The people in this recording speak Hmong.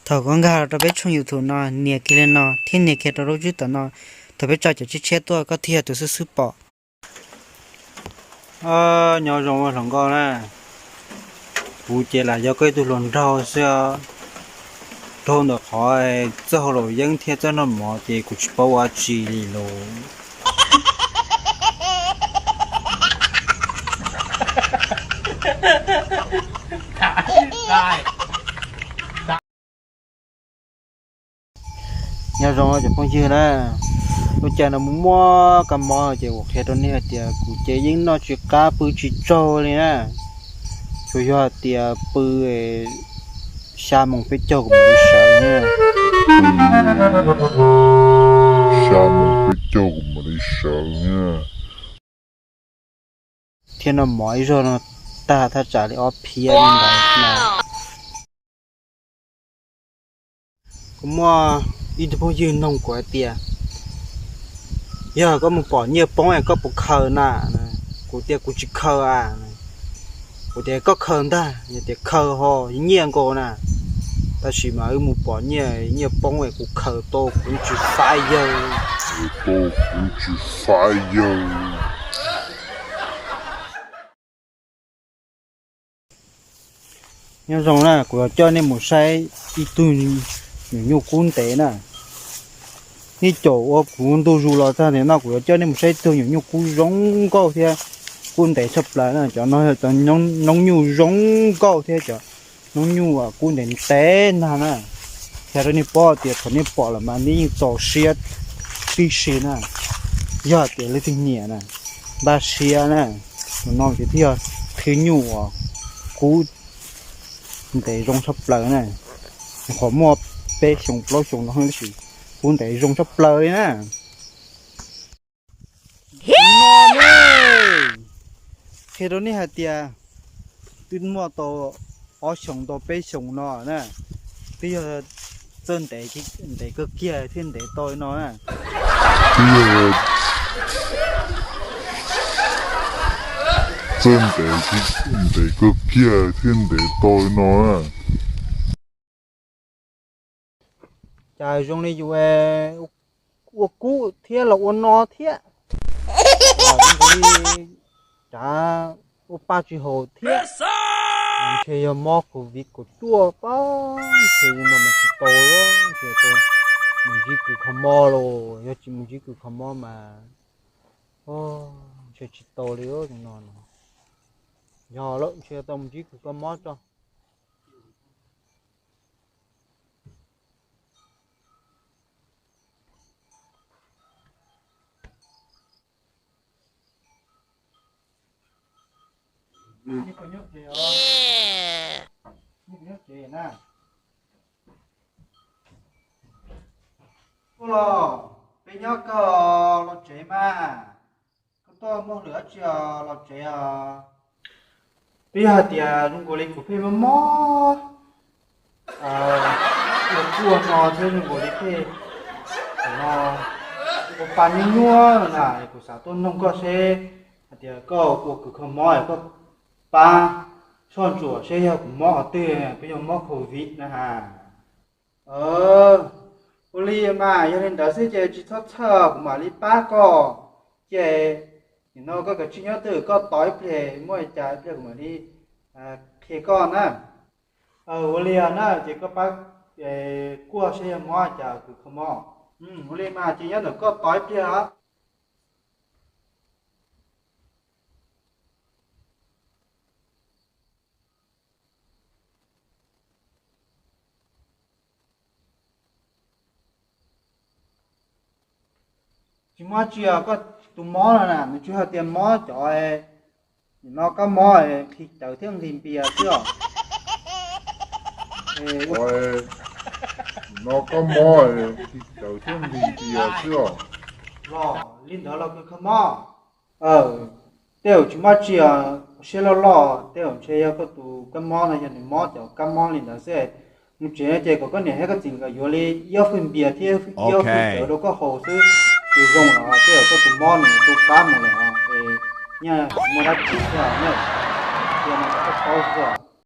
Thaum koj nkag los rau peb tshooj YouTube no, nias kiag li no thiab nias kiag rau lub tswb tom no, thaum peb tso cov tshiab tshiab tuaj koj thiaj yog tus xub xub pom. Nyob zoo hluas nkauj na, kuv ces lam yog koj ib tug hluas nraug xwb. Dhau ntawm qhov txawj hau laus yeeb thiab txawj noj mov ces kuv tsis paub ua tsi li lauj. Nyob zoo cov phooj ywg na, lub caij no muaj muaj kab mob ces kuv qhia rau nej hais tias kuv ces yeej noj tsis qab pw tsis tsaug li na. Tsuas yog hais tias pw xya moos peb caug kuv mam li sawv na. Xya moos peb caug kuv mam li sawv na. Thiab noj mov ib zaug no tag thaj tsam li ob phiab li ntawd na. Kuv muaj ib tug phooj ywg nug kuv hais tias, yog koj mus pom nyiaj poob es koj puas khaws na? Kuv tias kuv tsis khaws a. Kuv tias koj khaws ntag, yog tias khaws ho nyiaj nkaus na. Tab sis mas wb mus pom nyiaj, nyiaj poob es kuv khaws tau kuv tsis faib yawg. Kuv tsis faib yawg. Nyob zoo na, kuv yuav coj nej mus saib ib tug nyuam nyuj kub ntev na. Nej caum ua kuv ntu zus los txog nim no kuv yuav coj nej mus saib ib tug nyuam nyuj kub zoo nkauj thiab kub ntev tshaj plaws na. Cov no yog cov noob nyuj zoo nkauj thiab cov noob nyuj kub ntev ntev nag na. Qhia rau nej paub tias thaum nej pom lawm mas nej yeej txaus siab tib si na. Yog tias leej twg nyiam na, npaj siab na, tus no ces twb yog qhib nyuj uas kub ntev zoo tshaj plaws na. Nyuam qhuav muaj peb xyoos plaub xyoos no tab sis kub ntev zoo tshaj plaws li na. Qhia rau nej hais tias twb muaj tau ob xyoos tau peb xyoos no na, twb yog txawj ntev, ntev kawg kiag thiaj ntev tau li no na. Twb yog txawj ntev, ntev kawg kiag thiaj ntev tau li no na. Cas zoo li yus ua kub thiab los ua no thiab, los zoo li cav ua paj tsis haum thiab. Ntshe yog mob covid kaum cuaj pab, ntshe yus no mas tsis tau, ntshe tau mus ntsib kws kho mob los, yog tsis mus ntsib kws kho mob mas ntshe tsis tau li no. Yog lawm ntshe tau mus ntsib kws kho mob tso. Ua los, peb nyob kawg los tsev mas, koj tuaj muaj hauj lwm dab tsi los tsev os. Twb yog hais tias zoo nkaus li kuv pheej mob mob ua kub ua no thiab zoo nkaus li pheej no ua pa nyuaj nyuaj na, kuv xav tuaj noog koj seb hais tias koj ua kws kho mob es koj pab soj ntsuam seb yog kuv mob qhov twg, puas yog mob covid na has. Ua li mas yog li ntawd xwb ces tsis txhob txhawj, kuv mam li pab koj. Ces nim no koj kav tsij nyob twj ywm koj tos ib pliag, muaj li cas ib pliag kuv mam li qhia koj na. Ua li na, ces koj pab kuaj seb yog mob cas kws kho mob. Ua li mas ces nyob ntawm koj tos ib pliag os. Tsis mob tsi os, koj tus mob no na nws tsis hais tias mob cov, nim no kab mob nqhis cawv thiab nqhis npias xwb os. Nim no kab mob nqhis cawv thiab nqhis npias xwb os. Los li ntawd los kws kho mob. Tej zaum tsis mob tsi os, siab loj loj, tej zaum ntshe yog koj tus kab mob no yog nws mob cov kab mob li ntawd xwb. Mus tsev no ces kom koj niam thiab koj txiv nkawd yuav li ib ob fwj npias thiab ib ob fwj cawv rau koj haus xwb, ces zoo lawm, tej zaum koj tus mob nws tu qab mus lawm os. Nyaj muaj dab tsi thiab na, tias no kom koj paub xwb.